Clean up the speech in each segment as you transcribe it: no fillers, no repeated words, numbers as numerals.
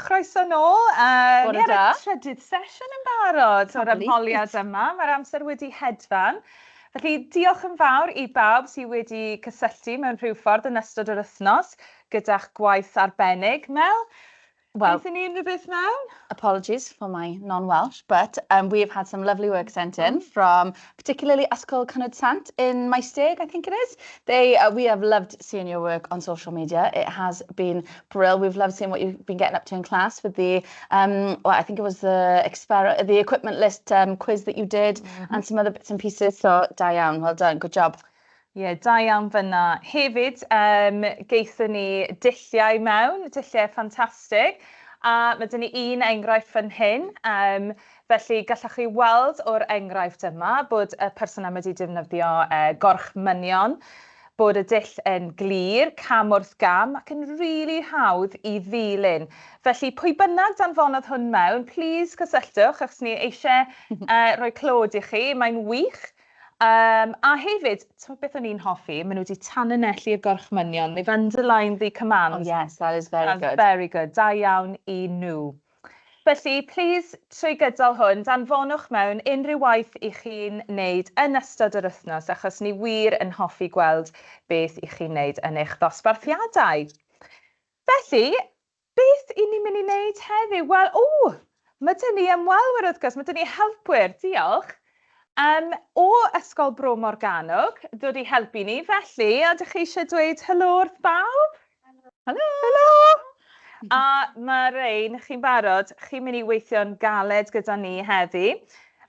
Croeso nôl. Bore Ni ar y da. trydydd sesiwn yn barod o'r ymholiad yma. Mae'r amser wedi hedfan. Felly, diolch yn fawr i bawb sydd wedi cysylltu mewn rhyw ffordd yn ystod yr wythnos gyda'ch gwaith arbennig. Mel, Well, Gaethon ni unrhyw beth mewn? Apologies for my non-Welsh, but we have had some lovely work sent in from particularly Ysgol Cynwyd Sant in Maesteg, I think it is. We have loved seeing your work on social media. It has been brilliant. We've loved seeing what you've been getting up to in class with the, well, I think it was the equipment list quiz that you did and some other bits and pieces. So, da iawn, well done, good job. Ie, yeah, da iawn fyna. Hefyd, geithon ni dulliau mewn, dulliau ffantastig. A mae 'da ni un enghraifft fan hyn. Felly gallwch chi weld o'r enghraifft yma bod y person yma wedi defnyddio gorchmynion, bod y dull yn glir, cam wrth gam, ac yn rili hawdd i ddilyn. Felly, pwy bynnag danfonodd hwn mewn, please cysylltwch, achos ni eisiau rhoi clod i chi. Mae'n wych. A hefyd, ti'n beth o'n i'n hoffi, maen nhw wedi tanlinellu'r gorchmynion. They've underlined the commands. Oh yes, that is very That's good. Very good. Da iawn i nhw. Felly, please, trwy gydol hwn, danfonwch mewn unrhyw waith i chi'n wneud yn ystod yr wythnos, achos ni wir yn hoffi gweld beth i chi'n wneud yn eich ddosbarthiadau. Felly, beth i ni'n mynd i wneud heddiw? Wel, o, mae 'da ni ymwelwyr wrth gwrs, mae 'da ni helpwyr, diolch, o Ysgol Bro Morgannwg, dod i helpu ni. Felly, ydych chi eisiau dweud helo wrth bawb? Helo! Helo! A mae rhain, chi'n barod, chi'n mynd i weithio'n galed gyda ni heddi.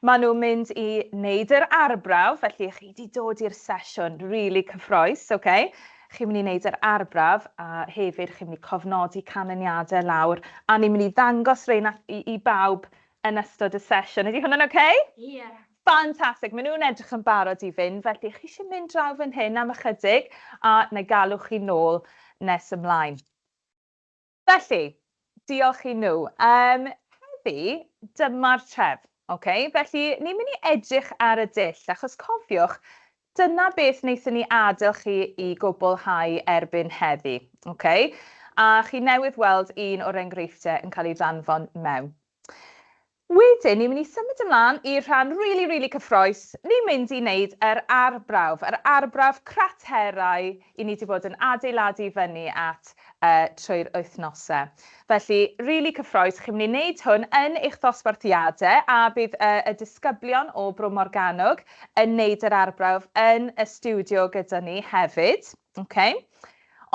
Maen nhw'n mynd i wneud yr arbrawf, felly chi wedi dod i'r sesiwn really cyffrous, okay? Chi'n mynd i wneud yr arbrawf a hefyd chi'n mynd i cofnodi canlyniadau lawr a ni'n mynd i ddangos rhain i bawb yn ystod y sesiwn. Ydy hwnna'n okay? Ie. Yeah. Fantastic. Maen nhw'n edrych yn barod i fynd, felly chi eisiau mynd draw fan hyn am ychydig a na i galw chi nôl nes ymlaen. Felly, diolch i nhw. Heddi, dyma'r trefn. Okay? Felly, ni'n mynd i edrych ar y dull, achos cofiwch, dyna beth wnaethon ni adael chi i gwblhau erbyn heddi. Okay? A chi newydd weld un o'r enghreifftiau yn cael ei ddanfon mewn. Wedyn, ni'n mynd i symud ymlaen i'r rhan really, really cyffrous. Ni'n mynd i wneud yr arbrawf, yr arbrawf craterau i ni wedi bod yn adeiladu fyny at trwy'r wythnosau. Felly, really cyffrous, chi'n mynd i wneud hwn yn eich ddosbarthiadau a bydd y disgyblion o Bro Morgannwg yn wneud yr arbrawf yn y stiwdio gyda ni hefyd. Okay?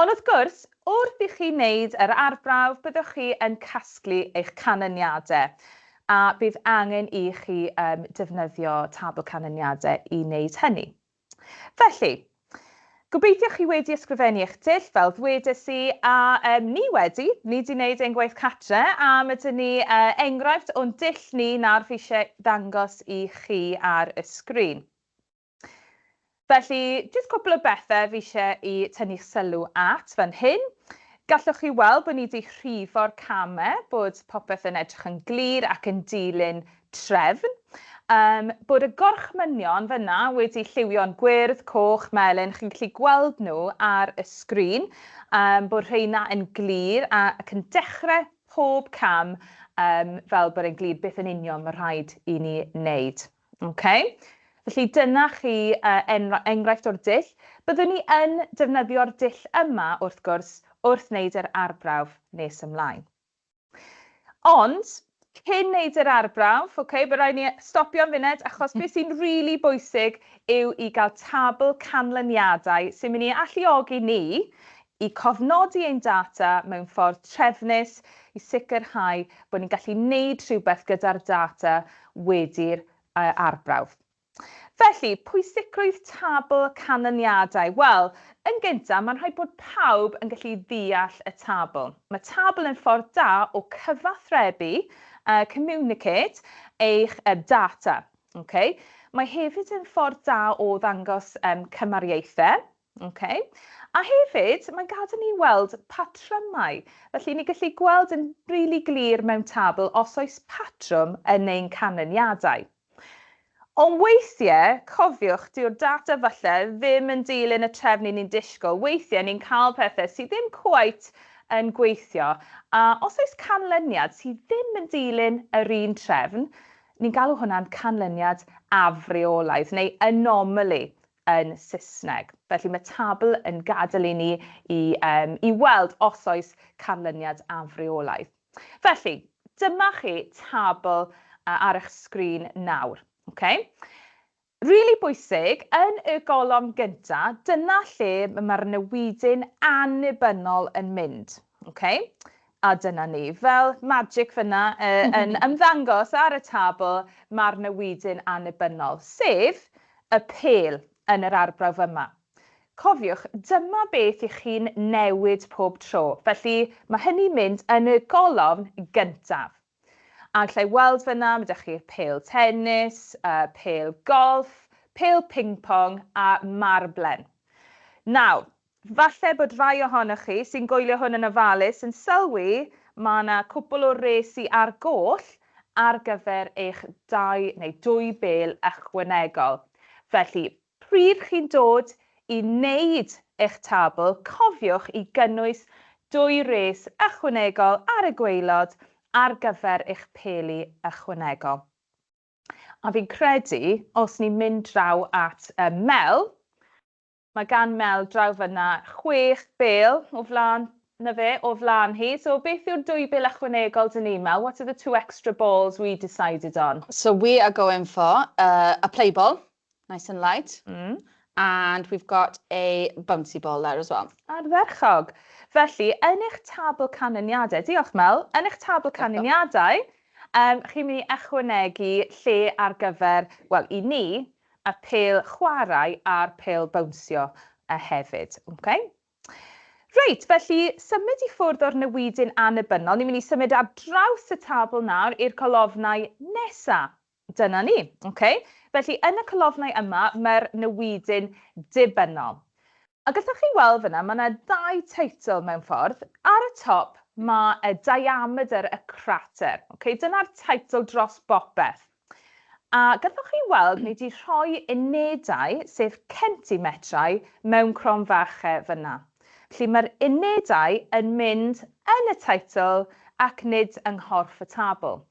Ond wrth gwrs, wrth i chi wneud yr arbrawf, byddwch chi yn casglu eich canlyniadau a bydd angen i chi defnyddio tabl canlyniadau i wneud hynny. Felly, gobeithio chi wedi ysgrifennu eich dull fel ddwedes i, a ni wedi wneud ein gwaith catre, a mae 'da ni enghraifft o'n dull ni nawr fi eisiau ddangos i chi ar y sgrin. Felly, jyst cwpl o bethau fi eisiau i tynnu'ch sylw at fan hyn. Gallwch chi weld bod ni wedi rhifo'r camau, bod popeth yn edrych yn glir ac yn dilyn trefn. Bod y gorchmynion fyna wedi lliwio'n gwyrdd, coch, melyn, chi'n gallu gweld nhw ar y sgrin, bod rheina yn glir ac yn dechrau pob cam fel bod e'n glir beth yn union mae rhaid i ni wneud. Okay? Felly dyna chi enghraifft o'r dull. Byddwn ni yn defnyddio'r dull yma, wrth gwrs, wrth wneud yr arbrawf nes ymlaen. Ond, cyn wneud yr arbrawf, okay, bydd rhaid ni stopio am funud, achos beth sy'n really bwysig yw i gael tabl canlyniadau sy'n mynd i alluogi ni i cofnodi ein data mewn ffordd trefnus i sicrhau bod ni'n gallu wneud rhywbeth gyda'r data wedi'r arbrawf. Felly, pwysigrwydd tabl canlyniadau. Wel, yn gyntaf, mae'n rhaid bod pawb yn gallu ddeall y tabl. Mae tabl yn ffordd da o cyfathrebu, communicate, eich data. Okay? Mae hefyd yn ffordd da o ddangos cymariaethau. Okay? A hefyd, mae'n gadael ni weld patrymau. Felly, ni'n gallu gweld yn really glir mewn tabl os oes patrwm yn ein canlyniadau. Ond weithiau, cofiwch, dyw'r data falle ddim yn dilyn y trefn ni'n disgwyl. Weithiau ni'n cael pethau sydd ddim cweit yn gweithio, a os oes canlyniad sydd ddim yn dilyn yr un trefn, ni'n galw hwnna'n canlyniad afreolaidd neu anomaly yn Saesneg. Felly mae tabl yn gadael i ni i, um, i weld os oes canlyniad afreolaidd. Felly, dyma chi tabl ar eich sgrin nawr. Okay? Rili bwysig, yn y golofn gynta, dyna lle mae'r newidyn annibynnol yn mynd. Okay? A dyna ni, fel magic fyna yn ymddangos ar y tabl, mae'r newidyn annibynnol, sef y pêl yn yr arbrawf yma. Cofiwch, dyma beth i chi'n newid pob tro, felly mae hynny'n mynd yn y golofn gyntaf. A allai weld fyna, mae 'da chi'r pêl tennis, uh, pêl golff, pêl ping-pong a marblen. Nawr, falle bod rhai ohonoch chi sy'n gwylio hwn yn ofalus yn sylwi mae yna cwpl o resi ar goll ar gyfer eich dau neu dwy bêl ychwanegol. Felly, pryd chi'n dod i wneud eich tabl, cofiwch i gynnwys dwy res ychwanegol ar y gwaelod ar gyfer eich peli ychwanegol. A fi'n credu, os ni'n mynd draw at uh, Mel, mae gan Mel draw fyna chwech bel o flaen na fe, o flaen hi. So beth yw'r dwy bel ychwanegol dyn ni, Mel? What are the two extra balls we decided on? So we are going for a play ball, nice and light. And we've got a bouncy ball there as well. Ardderchog. Felly, yn eich tabl canlyniadau, diolch Mel, yn eich tabl canlyniadau, chi'n mynd i ychwanegu lle ar gyfer, wel, i ni, y pêl chwarae a'r pêl bownsio hefyd. Okay? Reit, felly symud i ffwrdd o'r newidyn annibynnol, ni'n mynd i symud ar draws y tabl nawr i'r colofnau nesaf. Dyna ni, okay? Felly yn y colofnau yma, mae'r newidyn dibynnol. A gallwch chi weld fyna, mae yna ddau teitl mewn ffordd. Ar y top, mae y diameter y crater. Okay? Dyna'r teitl dros bopeth. A gallwch chi weld, ni wedi rhoi unedau, sef centimetrau, mewn cromfachau fyna. Felly mae'r unedau yn mynd yn y teitl ac nid yng nghorff y tabl.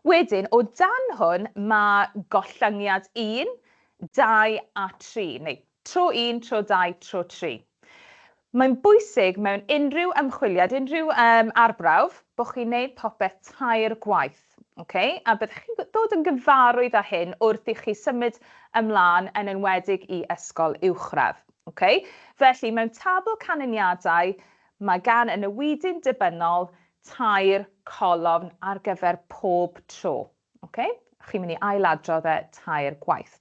Wedyn, o dan hwn, mae gollyngiad 1, 2 a 3, neu tro 1, tro 2, tro 3. Mae'n bwysig mewn unrhyw ymchwiliad, unrhyw um, arbrawf, bod chi'n gwneud popeth tair gwaith. Okay? A byddwch chi'n dod yn gyfarwydd â hyn wrth i chi symud ymlaen yn enwedig i ysgol uwchradd. Okay? Felly, mewn tabl canlyniadau, mae gan y newidyn dibynnol tair colofn ar gyfer pob tro. Okay? Chi'n mynd i ailadrodd e tair gwaith.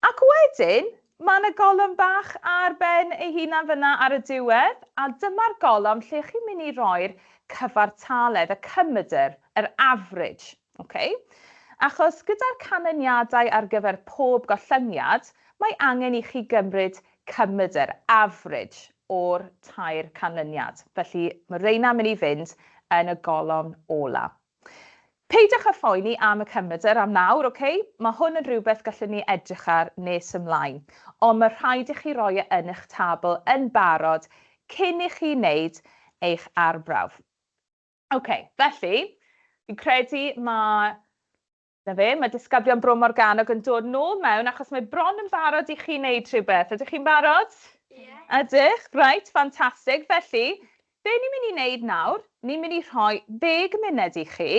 Ac wedyn, mae yna golofn bach ar ben ei hunan fyna ar y diwedd, a dyma'r golofn lle chi'n mynd i roi'r cyfartaledd, y cymedr, yr average. Okay? Achos gyda'r canlyniadau ar gyfer pob gollyngiad, mae angen i chi gymryd cymedr, average, o'r tair canlyniad. Felly mae reina mynd i fynd yn y golofn ola. Peidiwch â phoeni am y cymedr am nawr, okay? Mae hwn yn rhywbeth gallwn ni edrych ar nes ymlaen. Ond mae rhaid i chi roi e yn eich tabl yn barod cyn i chi wneud eich arbrawf. OK, felly, fi'n credu mae Na fe, mae disgyblion Bro Morgannwg yn dod nôl mewn achos mae bron yn barod i chi wneud rhywbeth. Ydych chi'n barod? Ie. Yeah. Ydych? Reit, ffantastig. Felly, be ni'n mynd i wneud nawr, ni'n mynd i rhoi 10 munud i chi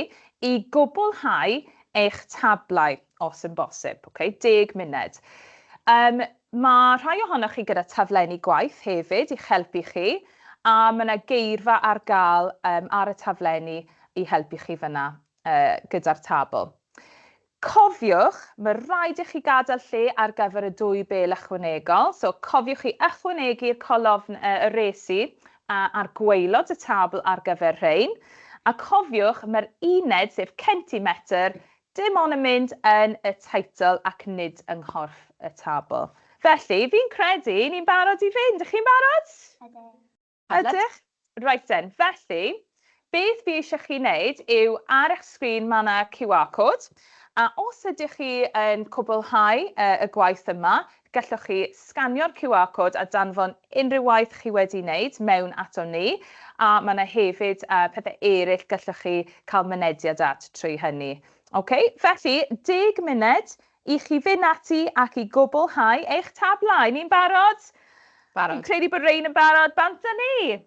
i gwblhau eich tablau, os yn bosib. Okay? 10 munud. Mae rhai ohonoch chi gyda taflenni gwaith hefyd i'ch helpu chi, a mae yna geirfa ar gael ar y taflenni i helpu chi fyna gyda'r tabl. Cofiwch, mae rhaid i chi gadael lle ar gyfer y dwy bêl ychwanegol. So cofiwch chi ychwanegu'r colofn y resi ar gwaelod y tabl ar gyfer rhain. A cofiwch, mae'r uned, sef centimetr, dim ond yn mynd yn y teitl ac nid yng nghorff y tabl. Felly, fi'n credu ni'n barod i fynd. Ydych chi'n barod? Ydych. Ydych? Right then, felly, Beth fi eisiau chi wneud yw ar eich sgrin mae yna QR code, a os ydych chi yn cwblhau y gwaith yma, gallwch chi sganio'r QR code a danfon unrhyw waith chi wedi wneud mewn ato ni, a mae yna hefyd pethau eraill gallwch chi cael mynediad at trwy hynny. Ok, felly 10 munud i chi fynd ati ac i gwblhau eich tablau. Ni'n barod? Barod. Fi'n credu bod rhain yn barod. Bant â ni!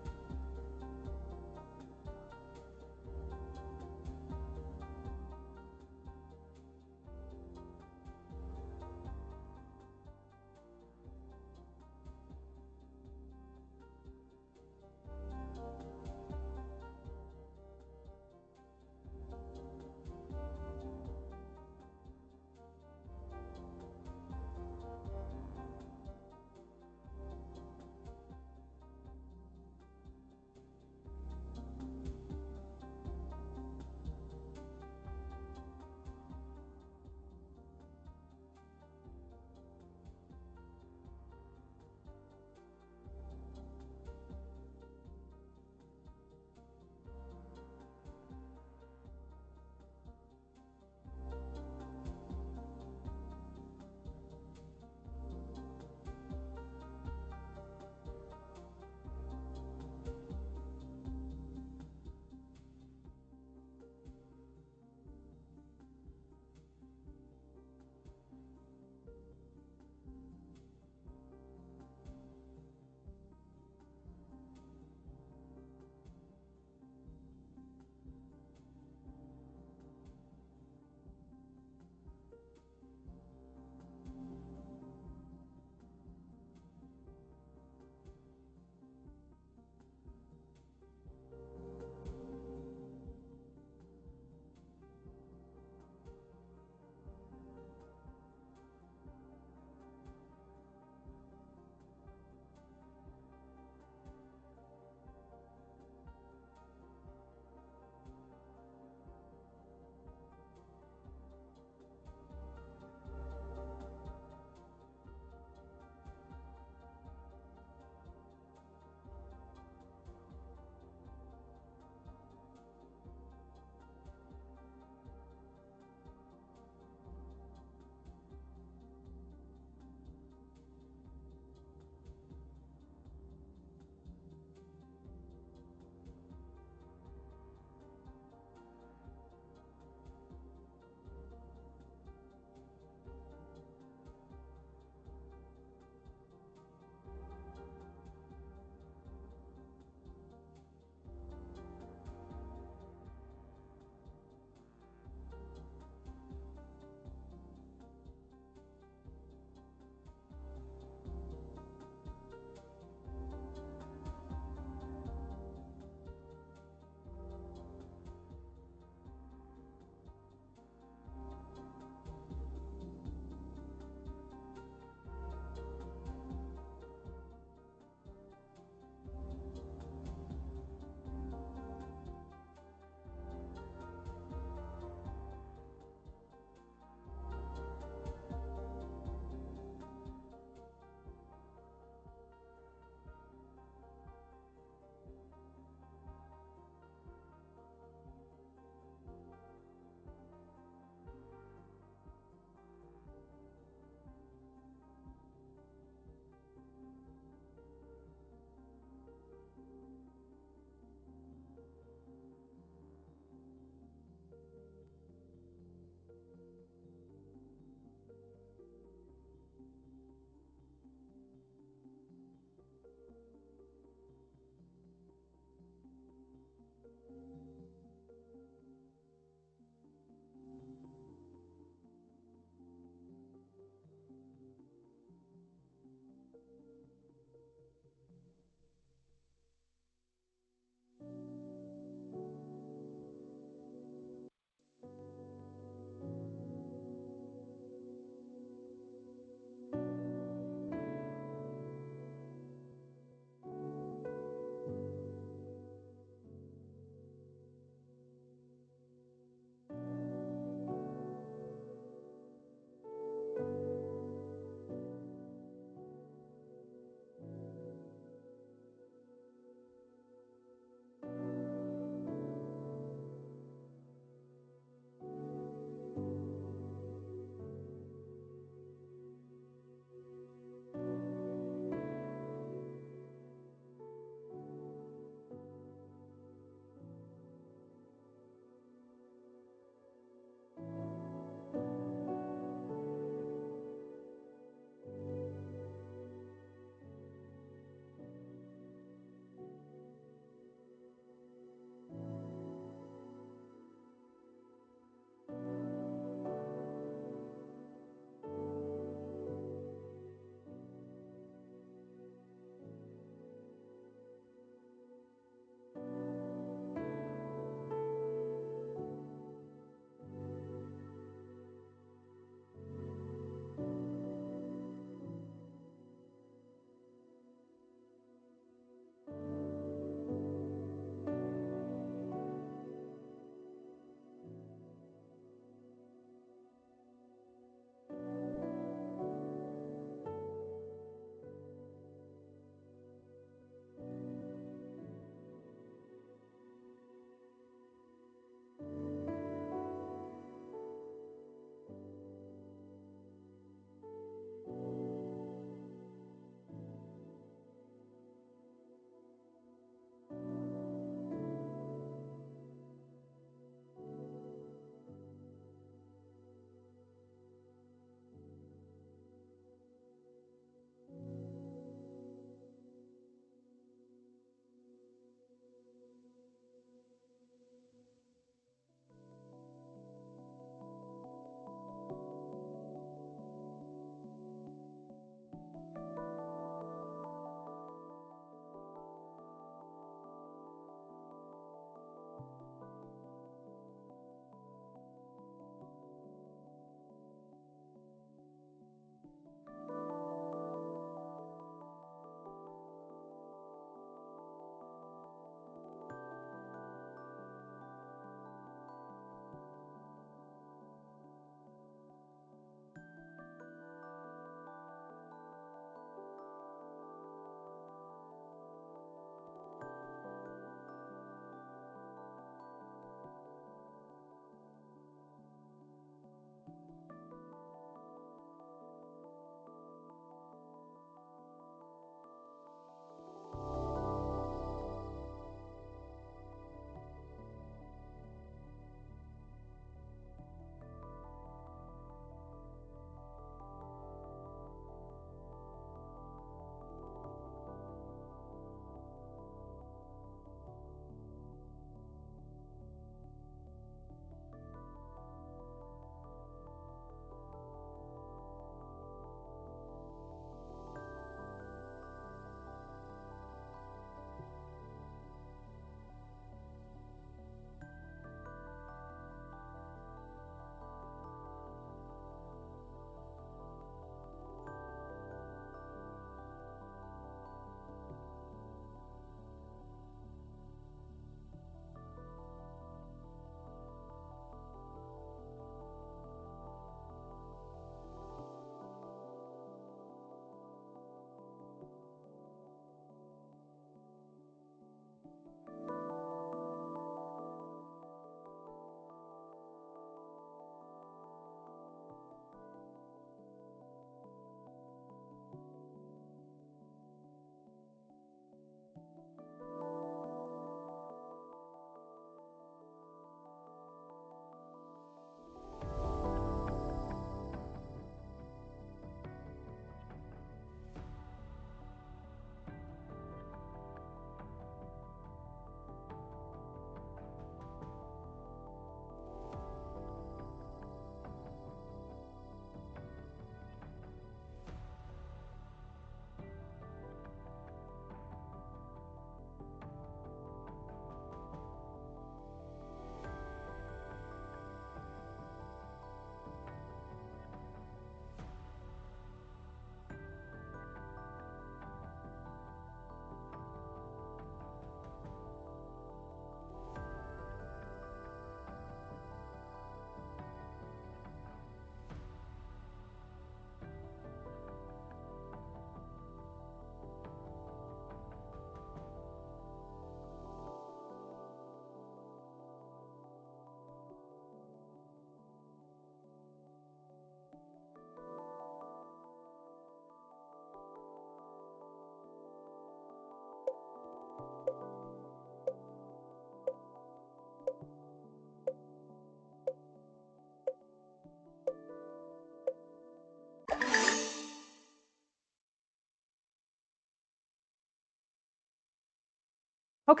Ok,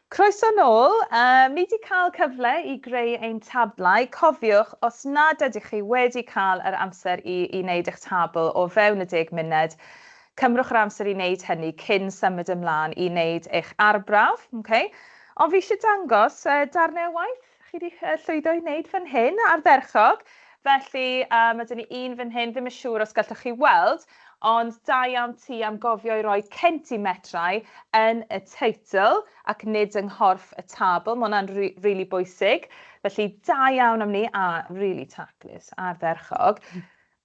croeso nôl. Um, ni wedi cael cyfle i greu ein tablau. Cofiwch, os nad ydych chi wedi cael yr amser i, i wneud eich tabl o fewn y deg munud, cymrwch yr amser i wneud hynny cyn symud ymlaen i wneud eich arbrawf. Okay? Ond fi eisiau dangos uh, darnau o waith chi wedi uh, llwyddo i wneud fan hyn ardderchog. Felly, uh, mae dyn ni un fan hyn, ddim yn siŵr os gallwch chi weld, Ond da iawn ti am gofio i roi centimetrau yn y teitl ac nid yng nghorff y tabl. Mae hwnna'n rili really bwysig. Felly da iawn am ni a really taclus, ardderchog.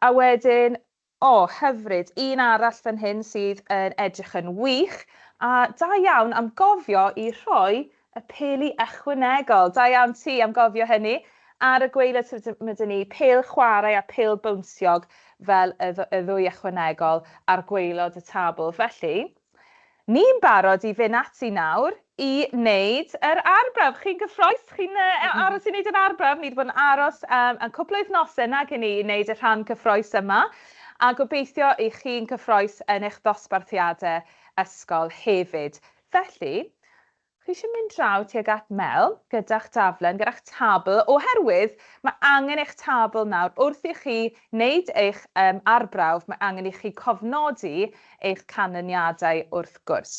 A wedyn, o, oh, hyfryd, un arall fan hyn sydd yn edrych yn wych. A da iawn am gofio i rhoi y peli ychwanegol. Da iawn ti am gofio hynny. Ar y gwaelod mae 'da ni pêl chwarae a pêl bownsiog fel y, y ddwy ychwanegol ar gwaelod y tabl. Felly, ni'n barod i fynd ati nawr i wneud yr arbrawf. Chi'n gyffroes? Chi'n uh, aros i wneud yr arbrawf? Ni wedi bod yn aros um, yn cwpl o wythnosau nag i ni i wneud y rhan cyffroes yma. A gobeithio i chi'n cyffroes yn eich ddosbarthiadau ysgol hefyd. Felly, chi eisiau mynd draw tuag at Mel gyda'ch daflen, gyda'ch tabl, oherwydd mae angen eich tabl nawr wrth i chi wneud eich um, arbrawf, mae angen i chi cofnodi eich canlyniadau wrth gwrs.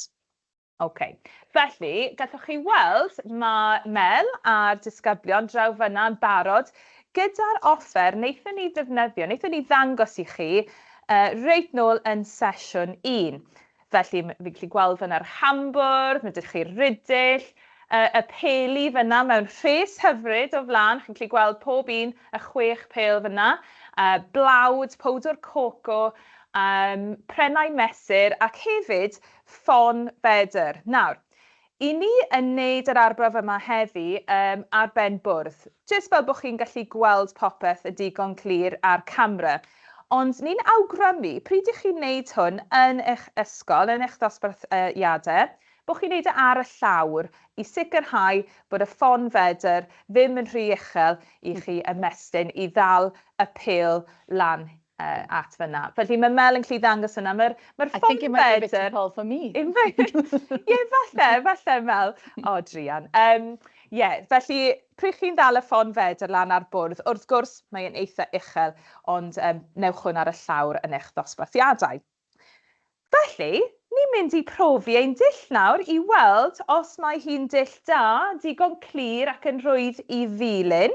OK. Felly, gallwch chi weld mae Mel a'r disgyblion draw fyna yn barod gyda'r offer wnaethon ni ddefnyddio, wnaethon ni ddangos i chi uh, reit nôl yn sesiwn 1. Felly, fi'n gallu gweld fyna'r hambwrdd, mae 'da chi'r ridyll, y, y peli fyna mewn rhes hyfryd o flaen, chi'n gallu gweld pob un y chwech pêl fyna, uh, blawd, powdwr coco, um, prennau mesur ac hefyd ffon fedr. Nawr, i ni yn neud yr arbrawf yma heddi um, ar ben bwrdd, jyst fel bod chi'n gallu gweld popeth yn digon clir ar camera. Ond ni'n awgrymu, pryd ych chi'n neud hwn yn eich ysgol, yn eich ddosbarthiadau, bod chi'n neud e ar y llawr i sicrhau bod y ffon fedr ddim yn rhy uchel i chi ymestyn i ddal y pêl lan uh, at fyna. Felly mae Mel yn gallu ddangos yna. Mae'r mae I think it might be a bit too tall for me. Ie, falle, falle Mel. O, druan. Um, Ie, yeah, felly pryd chi'n ddal y ffon fedr lan ar bwrdd, wrth gwrs mae'n eitha uchel, ond um, newch hwn ar y llawr yn eich ddosbarthiadau. Felly, ni'n mynd i profi ein dull nawr i weld os mae hi'n dull da, digon clir ac yn rhwydd i ddilyn.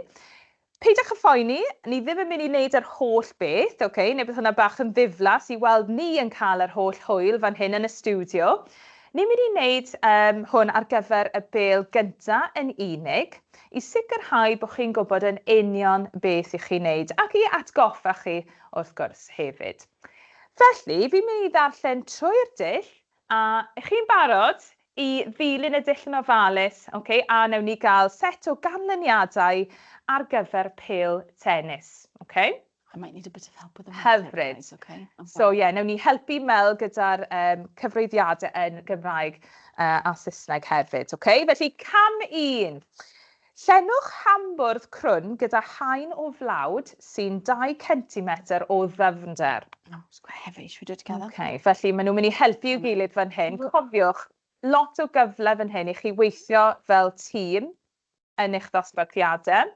Peidiwch â phoeni, ni ddim yn mynd i wneud yr holl beth, ok, neu bydd hwnna bach yn ddiflas i weld ni yn cael yr holl hwyl fan hyn yn y stiwdio. Ni'n mynd i wneud um, hwn ar gyfer y bêl gynta yn unig, i sicrhau bod chi'n gwybod yn union beth i chi wneud, ac i atgoffa chi, wrth gwrs, hefyd. Felly, fi'n mynd i ddarllen trwy'r dull, A ych chi'n barod i ddilyn y dull yn ofalus, ok, a wnewn ni gael set o ganlyniadau ar gyfer pêl tennis, ok? I might need a bit of help with the Hyfryd. Guys, okay? So ie, yeah, wnewn ni helpu Mel gyda'r um, cyfreithiadau yn Gymraeg uh, a Saesneg hefyd, ok? Felly, cam un. Llenwch hambwrdd crwn gyda haen o flawd sy'n 2 centimetr o ddyfnder. Oh, it's quite heavy. Should we do it together? Okay, felly maen nhw'n mynd i helpu i'w gilydd fan hyn. Cofiwch, lot o gyfle fan hyn i chi weithio fel tîm yn eich ddosbarthiadau.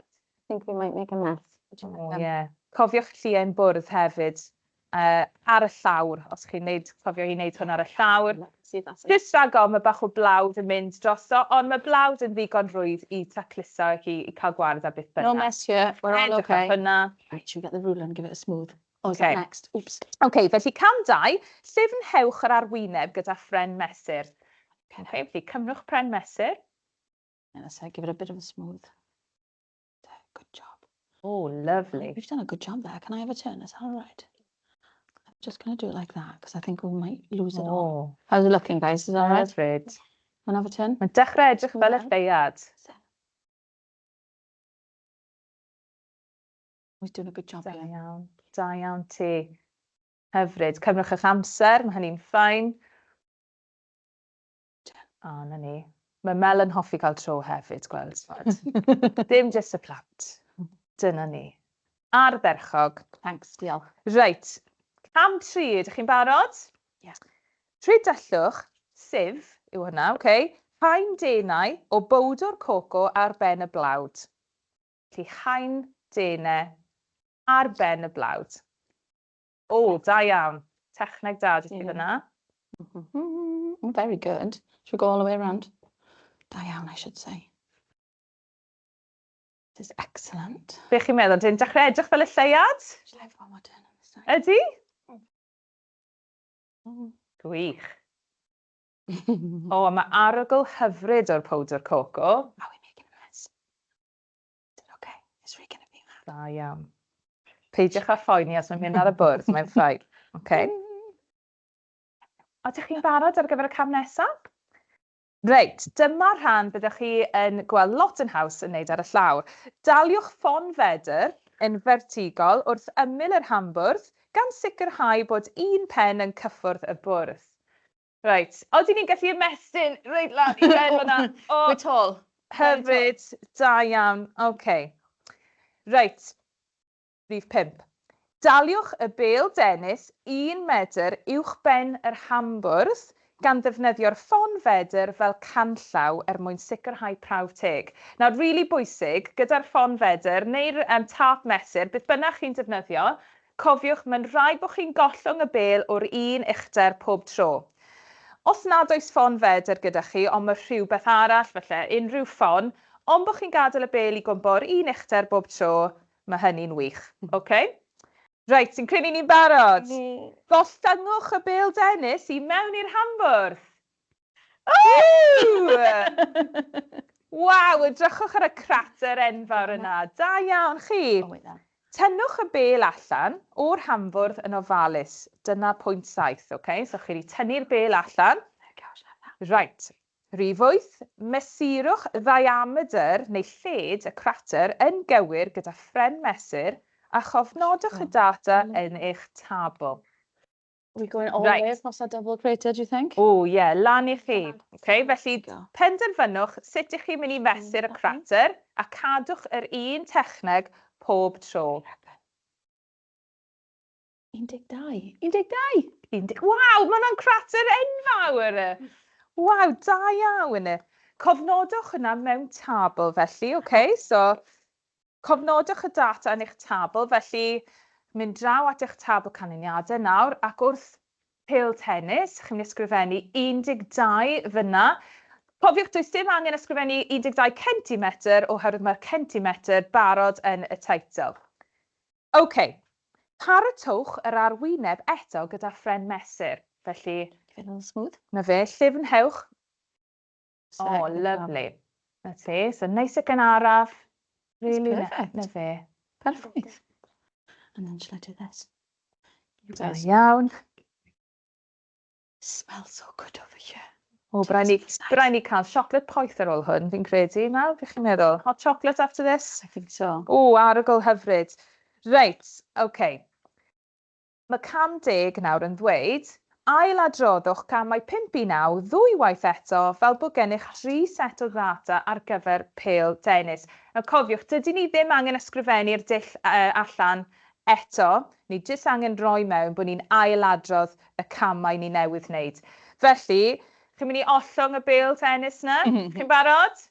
I think we might make a mess. Oh, yeah. Cofiwch llien bwrdd hefyd uh, ar y llawr, os chi'n neud, cofio i wneud hwn ar y llawr. Jyst rhag ofn, mae bach o blawd yn mynd drosto, ond mae blawd yn ddigon rhwydd i tacluso i, i cael gwared ar beth bynnag. No mess here, we're all okay. Edrych hwnna. Right, should we get the ruler and give it a smooth? Oh, is okay. that next? Oops. OK, felly cam 2, llyfnhewch yr arwyneb gyda phren mesur. Okay, felly cymrwch pren mesur. And that's it, give it a bit of a smooth. Good job. Oh, lovely. We've done a good job there. Can I have a turn? Is that all right? I'm just going to do it like that because I think we might lose it all. Oh, How's it looking, guys? Is that all right? hyfryd. Want to have a turn? Mae'n dechrau edrych fel y Wel. lleuad. We're doing a good job Da here. iawn, da iawn ti. Hyfryd. Cymrwch eich amser, mae hynny'n ffain. O, na ni. Mae Mel yn hoffi cael tro hefyd, gweld. Dim jyst y plant. Dyna ni. Ardderchog. Thanks, diolch. Reit. Cam 3, ydych chi'n barod? Ie. Trwy dyllwch, sif yw hwnna, oce? Okay? Haen denau o bowdwr coco ar ben y blawd. Felly haen denau ar ben y blawd. O, da iawn. Techneg da 'da ti fyna. Oh, very good. Should we go all the way around? Da iawn, I should say. This is excellent. Be chi'n meddwl? Dwi'n dechrau edrych fel y lleuad? Shall I have one more turn on this side? Ydy? Gwych. O, a mae arogl hyfryd o'r powdr coco. Are we making a mess? Is it okay? Is Ray gonna be mad? Da iawn. Peidiwch â phoeni os mae'n mynd ar y bwrdd, mae'n fine. Okay. Ydych chi'n barod ar gyfer y cam nesaf? Reit, dyma rhan byddwch chi yn gweld lot yn haws yn wneud ar y llawr. Daliwch ffon fedr yn fertigol wrth ymyl yr hambwrdd, gan sicrhau bod un pen yn cyffwrdd y bwrdd. Reit, odyn ni'n gallu ymestyn reit lan i ben fyna? O, we're tall. Hyfryd, da iawn, OK. Reit, rhif 5. Daliwch y bêl dennis 1 medr uwchben yr hambwrdd gan ddefnyddio'r ffon fedr fel canllaw er mwyn sicrhau prawf teg. Nawr, rili really bwysig, gyda'r ffon fedr neu'r tâp mesur, beth bynnag chi'n defnyddio, cofiwch, mae'n rhaid bod chi'n gollwng y bêl o'r un uchder pob tro. Os nad oes ffon fedr gyda chi, ond mae rhywbeth arall, falle unrhyw ffon, ond bod chi'n gadael y bêl i gwympo o'r un uchder bob tro, mae hynny'n wych. Okay? Reit, sy'n credu ni'n barod. Gollyngwch y bêl dennis i mewn i'r hambwrdd. Ww! Waw, edrychwch ar y crater enfawr yna. Da iawn chi. Oh, wait there. Tynnwch y bêl allan o'r hambwrdd yn ofalus. Dyna pwynt 7, okay? So chi wedi tynnu'r bêl allan. There we go, shall I have that? Right. Rhif 8, mesurwch ddiameter neu lled y crater yn gywir gyda phren mesur a chofnodwch y data yn eich tabl. Are we going all the way across that double crater, do you think? O, ie, yeah, lan i chi. Okay, felly Go. Penderfynwch sut ych chi'n mynd i fesur y crater a cadwch yr un techneg pob tro. 12. 12! Waw, mae hwnna'n crater enfawr! Waw, da iawn. Cofnodwch hwnna mewn tabl felly, okay? So, cofnodwch y data yn eich tabl, felly mynd draw at eich tabl canlyniadau nawr, ac wrth pêl tennis, chi'n mynd i ysgrifennu 12 fyna. Cofiwch, does dim angen ysgrifennu 12 centimetr oherwydd mae'r centimetr barod yn y teitl. OK, paratowch yr arwyneb eto gyda phren mesur. Felly, Give it a little smooth. Na fe, llyfnhewch. So, O, oh, lovely. Na ti, so neis ac yn araf. Really, Perfect. na fe. Perfect. And then shall I do this? You Da guys iawn. Smell so good over here. O, braidd ni, Smells nice. braidd ni cael siocled poeth ar ôl hwn, fi'n credu. Mel, beth chi'n meddwl? Hot chocolate after this? I think so. O, arogl hyfryd. Reit, okay. Okay. Mae cam 10 nawr yn ddweud, ailadroddwch camau 5 i 9 ddwy waith eto fel bod gennych tri set o ddata ar gyfer pêl dennis. Nawr cofiwch, dydyn ni ddim angen ysgrifennu'r dull allan eto. Ni jyst angen rhoi mewn bod ni'n ailadrodd y camau ni newydd wneud. Felly, chi'n mynd i ollwng y bêl tennis na? Chi'n barod?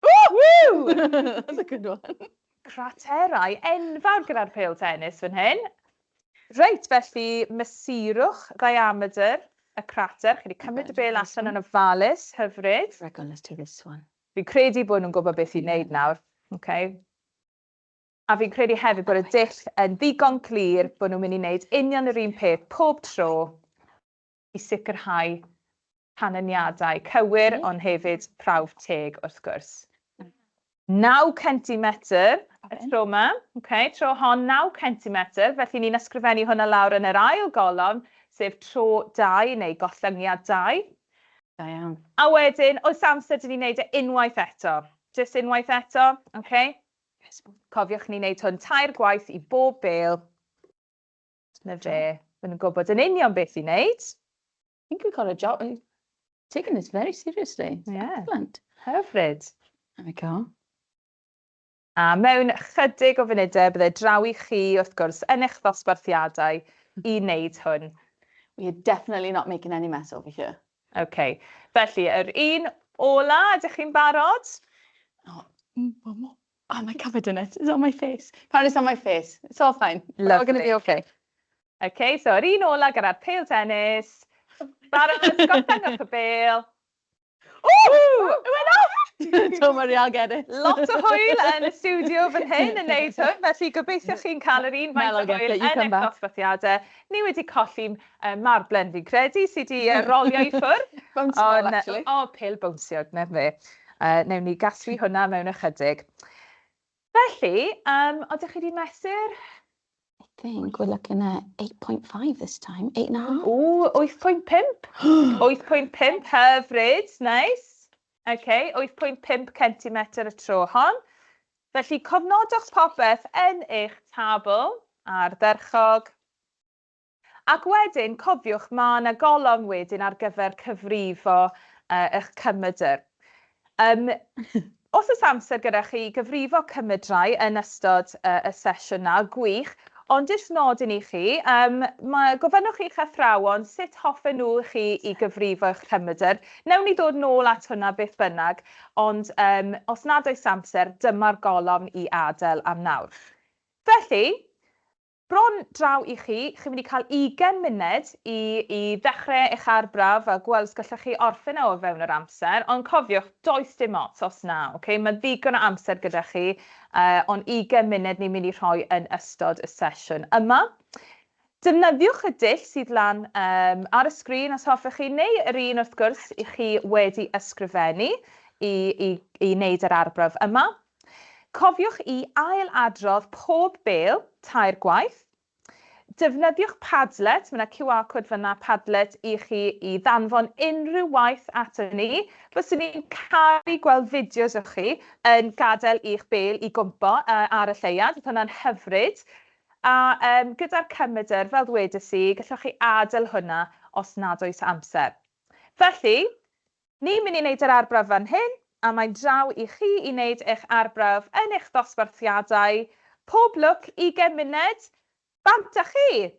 Woo! That's a good one. Craterau enfawr gyda'r pêl tennis fan hyn. Reit, felly mesurwch ddiameter y crater. Chi wedi cymryd y bêl allan yn ofalus, hyfryd. Right, let's do this one. Fi'n credu bod nhw'n gwybod beth i wneud nawr. Okay. A fi'n credu hefyd bod y dull yn ddigon clir bod nhw'n mynd i wneud union yr un peth pob tro i sicrhau canlyniadau cywir, ond hefyd prawf teg wrth gwrs. 9 cm y tro yma. Okay, tro hon 9 cm, felly ni'n ysgrifennu hwnna lawr yn yr ail golofn, sef tro 2 neu gollyngiad 2. Da iawn. A wedyn, oes amser dyn ni'n neud e unwaith eto. Just unwaith eto, okay? Cofiwch ni'n neud hwn tair gwaith i bob bêl. Na fe, maen nhw'n gwybod yn union beth i wneud. I think we've got a job. Taking this very seriously. It's excellent. Hyfryd. There we go. A mewn chydig o funudau, bydde draw i chi, wrth gwrs, yn eich ddosbarthiadau i wneud hwn. We are definitely not making any mess over here. OK. Felly, yr un ola, ydych chi'n barod? Oh, one more. Oh, am I covered in it? It's on my face. Apparently it's on my face. It's all fine. Lovely. We're all going to be okay. OK, so yr un ola gyda'r pêl tennis. Barod, gorffennwch y bêl. Ooh! It went off! Don't worry, I'll get it. Lot o hwyl yn y studio fan hyn yn neud hwn, felly gobeithio chi'n cael yr un faint o hwyl yn eich dosbarthiadau. Ni wedi colli marblen fi'n credu, sydd wedi rolio i ffwrdd. Bounce ball, actually. O, pêl bownsiog, na fe. Newn ni gasglu hwnna mewn ychydig. Felly, ydych chi wedi mesur? I think we're looking at 8.5 this time, 8.5. O, 8.5. 8.5, hyfryd, nice. OK, 8.5 cm y tro hon. Felly, cofnodwch popeth yn eich tabl ardderchog. Ac wedyn, cofiwch, mae yna golofn wedyn ar gyfer cyfrifo eich cymydr. Os oes amser gyda chi gyfrifo cymydrau yn ystod y sesiwn na, gwych, ond jyst nodyn i chi, mae, gofynnwch i'ch athrawon sut hoffen nhw chi i gyfrifo eich cymydr. Newn ni ddod nôl at hwnna beth bynnag, ond os nad oes amser, dyma'r golofn i adael am nawr. Felly, bron draw i chi, chi'n mynd i cael 20 munud i ddechrau eich arbrawf a gweld os gallwch chi orffen e o fewn yr amser, ond cofiwch, does dim ots os na, okay? Mae ddigon o amser gyda chi, ond 20 munud ni'n mynd i rhoi yn ystod y sesiwn yma. Defnyddiwch y dull sydd lan ar y sgrin os hoffech chi, neu yr un wrth gwrs i chi wedi ysgrifennu i wneud yr arbrawf yma. Cofiwch i ail-adrodd pob bêl tair gwaith. Defnyddiwch Padlet, mae yna QR code fyna Padlet i chi i ddanfon unrhyw waith ato ni. Fyswn ni'n caru gweld fideos o chi yn gadael i'ch bêl i gwmpo ar y lleuad, oedd hwnna'n hyfryd. A gyda'r cymydr, fel ddwedes i, gallwch chi adael hwnna os nad oes amser. Felly, ni'n mynd i wneud yr arbrawf fan hyn, a mae'n draw i chi i wneud eich arbrawf yn eich dosbarthiadau. Pob lwc, 20 munud, bant â chi!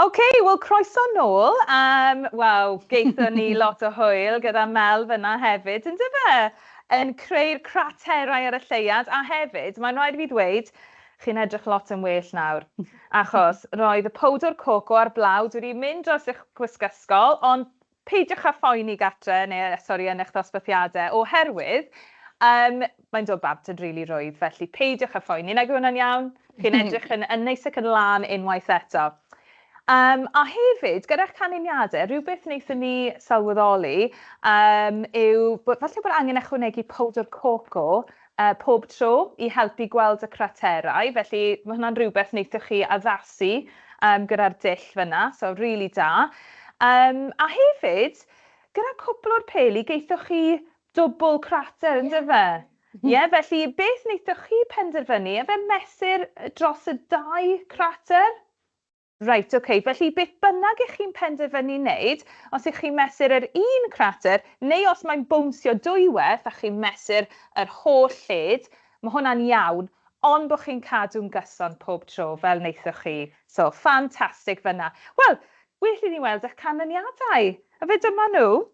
OK, wel croeso nôl. Wel, gaethon ni lot o hwyl gyda Mel fyna hefyd, yn dyfe? Yn creu'r craterau ar y lleuad, a hefyd, mae'n rhaid i fi ddweud, chi'n edrych lot yn well nawr, achos roedd y powdwr coco a'r blawd wedi mynd dros eich gwisg ysgol, ond peidiwch â phoeni gatre, neu sori, yn eich ddosbarthiadau, oherwydd mae'n dod bant yn rili rwydd, felly peidiwch â phoeni. Nag yw hwnna'n iawn? Chi'n edrych yn neis ac yn lân unwaith eto. A hefyd, gyda'ch canlyniadau, rhywbeth wnaethon ni sylweddoli yw bod, falle bod angen ychwanegu powdr coco pob tro i helpu gweld y craterau. Felly mae hwnna'n rhywbeth wnaethoch chi addasu gyda'r dull fyna, so really da. A hefyd, gyda cwpl o'r peli, gaethoch chi dwbl crater, yn dyfe? Ie, yeah, felly beth wnaethoch chi penderfynu? Efe mesur dros y dau crater? Reit, oce. Okay. Felly beth bynnag ych chi'n penderfynu wneud, os ych chi'n mesur yr un crater, neu os mae'n bownsio dwywaith a chi'n mesur yr holl lled, mae hwnna'n iawn, ond bod chi'n cadw'n gyson pob tro, fel wnaethoch chi. So, ffantastig fyna. Wel, well i ni weld eich canlyniadau. A fe dyma nhw.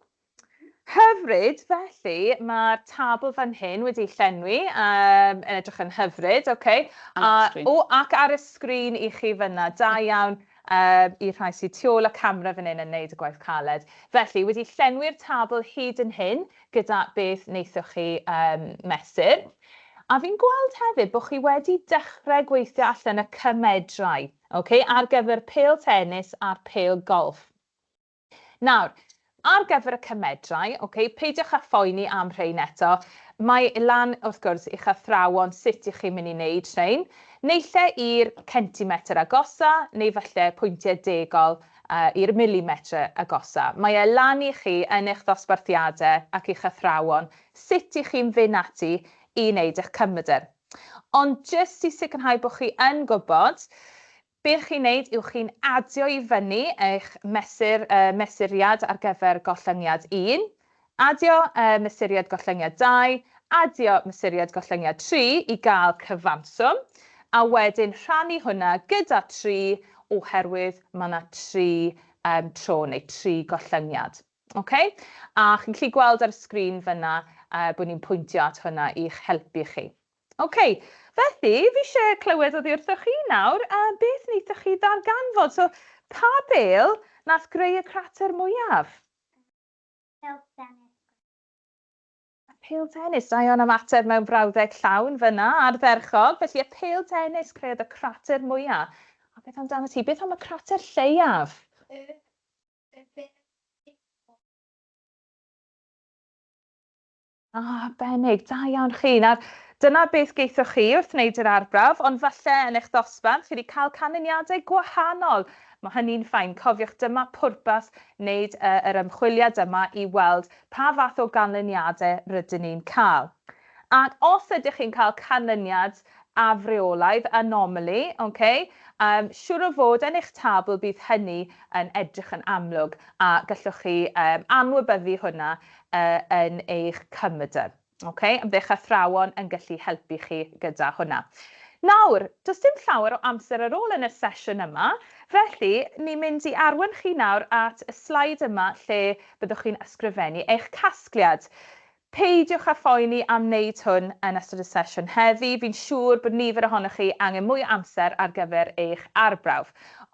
Hyfryd, felly mae'r tabl fan hyn wedi llenwi, yn edrych yn hyfryd, oce. Okay. A, o, ac ar y sgrin i chi fyna, da iawn i'r rhai sydd tu ôl y camera fan hyn yn neud y gwaith caled. Felly, wedi llenwi'r tabl hyd yn hyn gyda beth wnaethoch chi mesur. A fi'n gweld hefyd bod chi wedi dechrau gweithio allan y cymedrau, okay, ar gyfer pêl tennis a'r pêl golff. Nawr, ar gyfer y cymedrau, okay, peidiwch â phoeni am rhain eto. Mae lan, wrth gwrs, i'ch athrawon sut ych chi'n mynd i wneud rhain. Naill i'r centimetr agosa, neu falle pwyntiau degol i'r milimetr agosa. Mae e lan i chi yn eich ddosbarthiadau ac i'ch athrawon sut ych chi'n fynd ati i wneud eich cymedr. Ond jyst i sicrhau bod chi yn gwybod, beth chi'n neud yw chi'n adio i fyny eich mesuriad ar gyfer gollyngiad 1, adio mesuriad gollyngiad 2, adio mesuriad gollyngiad 3 i gael cyfanswm, a wedyn rhannu hwnna gyda 3 oherwydd mae yna 3 tro neu 3 gollyngiad. Okay? A chi'n gallu gweld ar y sgrin fyna bod ni'n pwyntio at hwnna i'ch helpu chi. OK, felly fi eisiau clywed oddi wrthoch chi nawr, beth wnaethoch chi ddarganfod? So, pa bêl nath greu y crater mwyaf? Pêl tennis. Pêl tennis, da iawn am ateb mewn brawddeg llawn fyna, ardderchog. Felly y pêl tennis creodd y crater mwyaf. A beth amdano ti? Beth am y crater lleiaf? Y bêl. Ah, arbennig, da iawn chi. Nawr, dyna beth geithoch chi wrth wneud yr arbrawf, ond falle yn eich dosbarth chi wedi cael canlyniadau gwahanol. Mae hynny'n fine. Cofiwch, dyma pwrpas wneud yr ymchwiliad yma i weld pa fath o ganlyniadau rydyn ni'n cael. Ac os ydych chi'n cael canlyniad afreolaidd, anomaly, okay, siŵr o fod yn eich tabl bydd hynny yn edrych yn amlwg a gallwch chi anwybyddu hwnna yn eich cymydr. Okay? A bydd eich athrawon yn gallu helpu chi gyda hwnna. Nawr, does dim llawer o amser ar ôl yn y sesiwn yma, felly ni'n mynd i arwain chi nawr at y sleid yma lle byddwch chi'n ysgrifennu eich casgliad. Peidiwch â phoeni am wneud hwn yn ystod y sesiwn heddi. Fi'n siŵr bod nifer ohonoch chi angen mwy o amser ar gyfer eich arbrawf.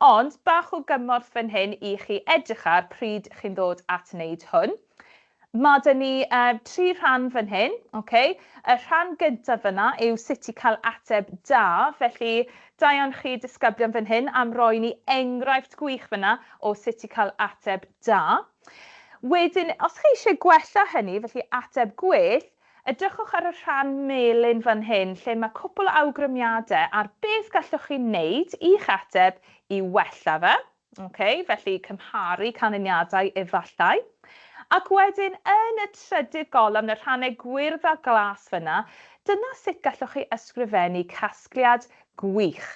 Ond bach o gymorth fan hyn i chi edrych ar pryd chi'n ddod at wneud hwn. Mae 'da ni tri rhan fan hyn. Okay? Y rhan gyntaf fyna yw sut i cael ateb da, felly da iawn chi disgyblion fan hyn am roi ni enghraifft gwych fyna o sut i cael ateb da. Wedyn, os chi eisiau gwella hynny, felly ateb gwell, edrychwch ar y rhan melyn fan hyn, lle mae cwpl o awgrymiadau ar beth gallwch chi wneud i'ch ateb i wella fe. Okay, felly cymharu canlyniadau efallai. Ac wedyn yn y trydydd golofn, y rhannau gwyrdd a glas fyna, dyna sut gallwch chi ysgrifennu casgliad gwych.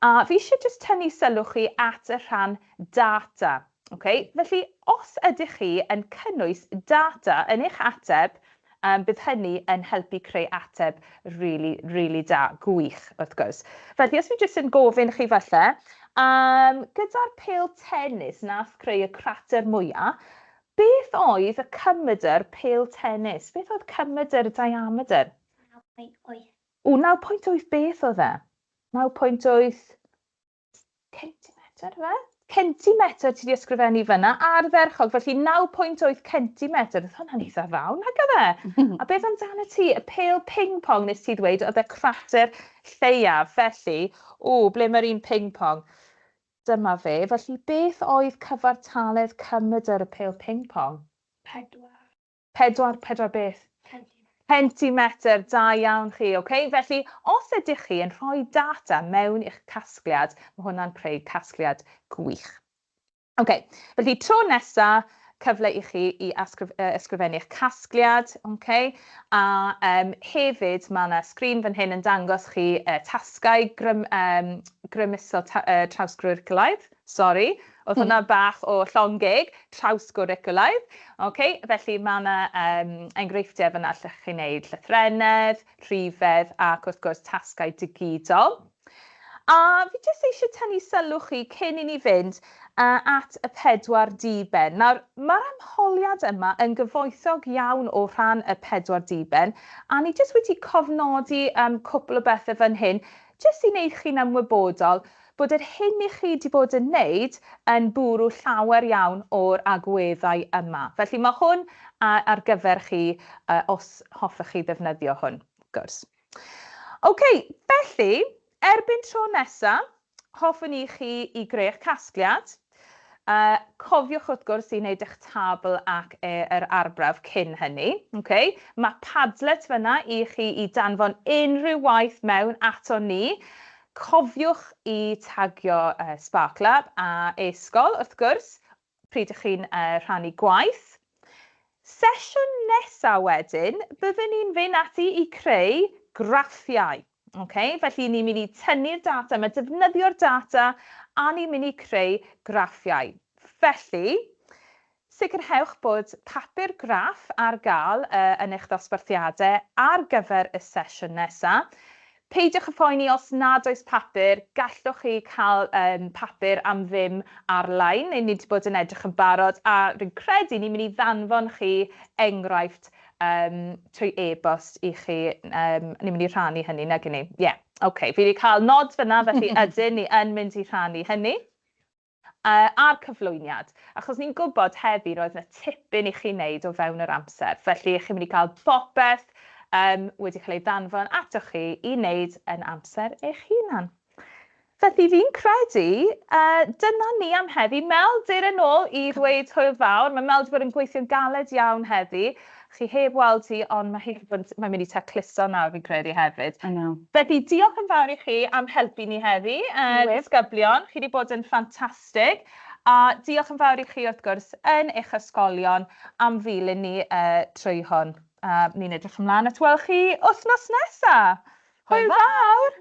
A fi eisiau jyst tynnu sylw chi at y rhan data. Okay? Felly, os ydych chi yn cynnwys data yn eich ateb Bydd hynny yn helpu creu ateb really, really da, gwych, wrth gwrs. Felly, os fi jyst yn gofyn chi falle, gyda'r pêl tennis nath creu y crater mwyaf, beth oedd y cymedr pêl tennis? Beth oedd cymedr diameter? 9.8. O, 9.8 beth oedd e? 9.8 centimetr, fe? Centimetr ti wedi ysgrifennu fyna, ardderchog, felly 9.8 centimetr. Oedd hwnna'n eitha fawr, nag oedd e? A beth amdano ti? Y pêl ping-pong nes ti ddweud oedd y crater lleiaf, felly, o, ble mae'r un ping-pong? Dyma fe. Felly, beth oedd cyfartaledd cymedr y pêl ping-pong? 4. 4, 4 beth? Centimetr, da iawn chi, ok? Felly, os ydych chi yn rhoi data mewn i'ch casgliad, mae hwnna'n creu casgliad gwych. Ok, felly tro nesa, cyfle i chi i ysgrifennu eich casgliad, ok? A hefyd, mae yna sgrin fan hyn yn dangos chi tasgau grymuso trawsgwricwlaidd. Sori, oedd hwnna bach o llongeg, trawsgwricwlaidd. Okay, felly mae yna enghreifftiau fyna lle chi'n gwneud llythrennedd, rhifedd ac wrth gwrs tasgau digidol. A fi jyst eisiau tynnu sylw chi cyn i ni fynd at y 4 diben. Nawr, mae'r ymholiad yma yn gyfoethog iawn o rhan y 4 diben, a ni jyst wedi cofnodi cwpl o bethau fan hyn, jyst i wneud chi'n ymwybodol bod yr hyn i chi wedi bod yn wneud yn bwrw llawer iawn o'r agweddau yma. Felly mae hwn ar gyfer chi os hoffech chi ddefnyddio hwn, wrth gwrs. OK, felly, erbyn tro nesa, hoffwn i chi i greu eich casgliad. Cofiwch wrth gwrs i wneud eich tabl ac yr arbrawf cyn hynny. Okay? Mae Padlet fyna i chi i danfon unrhyw waith mewn ato ni. Cofiwch i tagio SparkLab a e-sgol, wrth gwrs, pryd ych chi'n rhannu gwaith. Sesiwn nesaf wedyn, byddwn ni'n fynd ati i creu graffiau. Okay? Felly ni'n mynd i tynnu'r data, mae defnyddio'r data, a ni'n mynd i creu graffiau. Felly, sicrhewch bod papur graff ar gael yn eich dosbarthiadau ar gyfer y sesiwn nesaf. Peidiwch â phoeni os nad oes papur, gallwch chi cael papur am ddim ar-lein. Ni wedi bod yn edrych yn barod a rwy'n credu ni'n mynd i ddanfon chi enghraifft trwy e-bost i chi. Ni'n mynd i rhannu hynny, nag 'yn ni? Ie, yeah, okay. Fi wedi cael nod fyna, felly ydyn ni yn mynd i rhannu hynny. A'r cyflwyniad, achos ni'n gwybod heddi roedd yna tipyn i chi wneud o fewn yr amser, felly chi'n mynd i cael popeth wedi cael ei ddanfon atoch chi i wneud yn amser eich hunan. Felly fi'n credu, dyna ni am heddi. Mel, dere nôl i ddweud hwyl fawr. Mae Mel wedi bod yn gweithio'n galed iawn heddi. Chi heb weld hi, ond mae hi mae'n mynd i tacluso nawr fi'n credu hefyd. I know. Felly diolch yn fawr i chi am helpu ni heddi, disgyblion. Chi wedi bod yn ffantastig. A diolch yn fawr i chi wrth gwrs yn eich ysgolion am ddilyn ni trwy hwn. Ni'n edrych ymlaen at weld chi wythnos nesaf. Hwyl fawr!